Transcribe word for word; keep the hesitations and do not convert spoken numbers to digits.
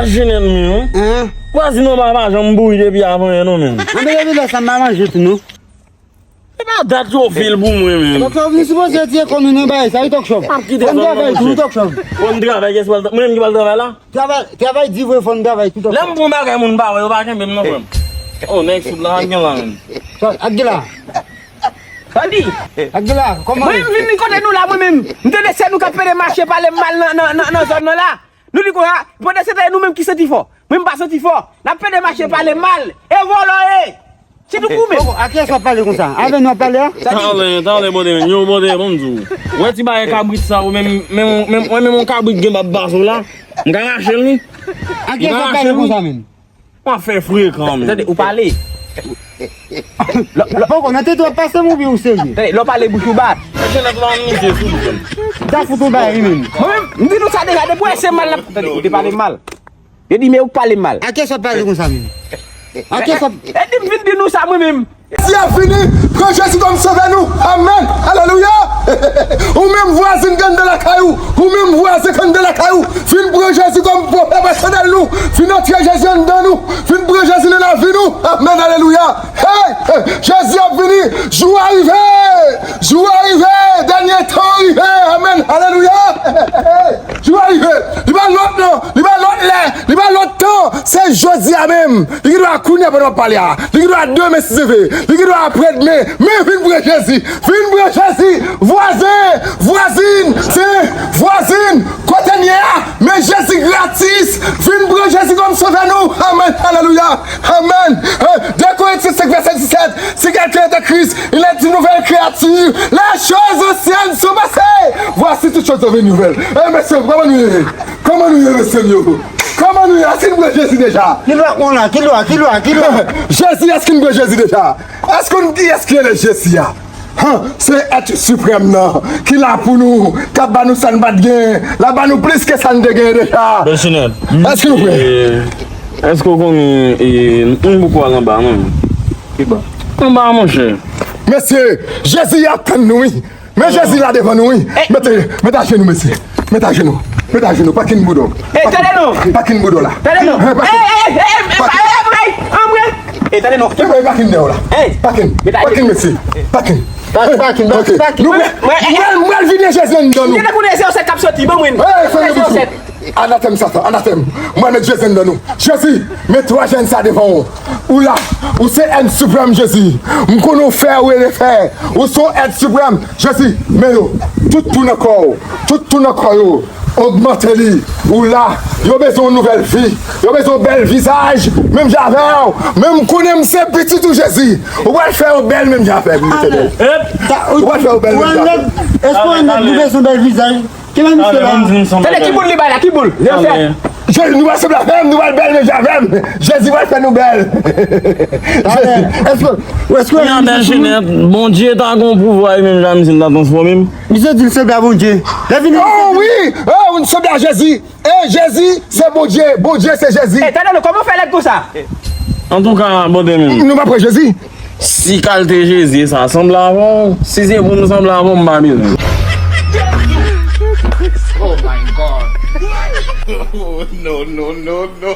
Jenèt menm. Hein? Vwazin an pa janm bouri depi avan yè non menm. Anben depi lè sa m pa manje tou non. Se pa dat yo fil pou mwen menm. Dòk sa ou vin sipoze ti ekò nou nan bagay sa wi Talk Show. M ap kite zòn nan monchè. Talk Show. Fò n travay, kiyès pral, mwen menm ki pral travay la? Travay, travay di vre, fò n travay tou Talk Show. Lè m pran bagay moun pa wè, yo pa kenbe m non frè m. Oh, nèg sou la gen la menm. Ak gila. Bandi. Ak gila, kòman? Mwen menm vin kote nou la mwen menm. M tande se nou k ap pede mache pale m mal nan, nan, nan, nan zòn nan la. Nou di konsa, pandan se tan e nou menm ki santi fò. Mwen m pa santi fò. N ap pede mache pale m mal. E vòlò ye. Se tou koumen. Poko, a kiyès w ap pale konsa? Avè nou w ap pale a? Talè, talè, bòdè, yo bòdè, ban m di w. Wè ti bagay kabrit sa, ou menm, menm, menm, wè menm yon kabrit gen bab bazo la. M ka rache l wi. A kiyès w ap pale konsa menm? W ap fè frekan menm. Tande, ou pale. Poko, nan tete w ap pase m oubyen ou serye? Tande, lè w pale bouch ou bat. Mwen se nèg la misye sou li. M ta fout ou bay wi menm. Mwen menm, m di nou sa deja, depi w wè se mal l ap, tande, ou te pale mal. Yo di men ou pale mal. A kiyès w ap pale konsa menm? A kiyès w ap... E di m vin di nou sa mwen menm. Jezi ap vini, pran Jezi kòm sovè nou. Amèn. Alelouya. Ou menm vwazin k anndan lakay ou, ou menm vwazen k anndan lakay ou, vin pran Jezi kòm pwofè pèsonèl nou. Vin antre Jezi anndan nou. Vin pran Jezi nan lavi nou. Amèn. Alelouya. Hey, hey, Jezi ap vini. Jou a rive. Jou a rive. Dènye tan rive. Amèn. Alelouya. Jou a rive. Li pa lòt non. Li pa lòt lè. Li pa lòt tan. Se jodi a menm. Li gen dwa kounye a pandan w ap pale a. Li gen dwa demen si Dye vle. Li gen dwa aprè demen. Men vin pran Jezi. Vin pran Jezi. Vwazen. Vwazin. Se vwazin. Kote n ye a. Men Jezi gratis. Vin pran Jezi kòm sovè nou. Amèn. Alelouya. Amèn. Eh, de Korentyen senk vèsè disèt, si quelqu'un est en Christ, il est une nouvelle créature. Les choses anciennes sont passées. Voici toutes choses devenues nouvelles. Eh, mesye, kòman nou ye? Kòman nou ye, mesye m yo? Kòman nou ye? Èske n pran Jezi deja? Ki lwa k pran la? Ki lwa? Ki lwa? Ki lwa? Jezi, èske n pran Jezi deja? Èske n, kiyès ki rele Jezi a? Han, se èt siprèm nan ki la pou nou, k ap ba nou sa n pa t gen, l ap ba nou plis ke sa n te gen deja. Bèl Chinèt. Èske nou prè? E, èske w konnen, e, m poko al anba non. Kiba? Anba monchè. Mesye, Jezi ap tann nou wi. Men Jezi la devan nou wi. Mete, mete ajenou mesye. Mete ajenou. Mete ajenou. Pakin bouda w. E, tande non. Pakin bouda w la. Tande non. Pakin. E, e, e, e, e, e, e, anmwe. E, tande non. Pakin dèyè w la. Pakin. Pakin mesye. Pakin. Pakin, pakin, pakin. Nou, mwen, mwen, mwen vini Jezi anndan nou. Mwen te konnen se yon sèt k ap soti, ban mwen. Anatèm Satan, anatèm. Mwen met Jezi anndan nou. Jezi, men twa jèn sa devan w. Ou la, ou se èt siprèm Jezi. M konnen w fè, ou rele fè. Ou se yon èt siprèm. Jezi, men yo. Tout tou nan kò w. Tout tou nan kò yo. Ogmante li. Ou la. Yo bezwen yon nouvèl vi. Yo bezwen yon bèl vizaj. Menm jan avè w. Men m konnen m se pitit ou Jezi. Ou pral fè yo bèl menm jan avè m, Letènèl. Ou pral fè yo bèl menm jan avè m. Èske w anndan nou bezwen bèl vizaj? Ki bagay misye la? Tande, ki boul li bay la, ki boul? Lè w fè. Je, nou pral sanble avè m, nou pral bèl menm jan avè m. Jezi pral fè nou bèl. Èske, èske... Bèl Chinèt, Bondye ta gon pouvwa, e menm jan misye ta transfòme m. Misye di l sanble a Bondye. Lè vini. Oh wi, oh, nou sanble a Jezi. E Jezi, se Bondye. Bondye, se Jezi. E, tande non, kòman w fè lèd konsa? Antouka, bòdè menm. Nou pa pran Jezi. Si kalte Jezi sa sanble avè w, si se pou m sanble avè w, m pa bezwen. Oh my God. Oh, no, no, no, no.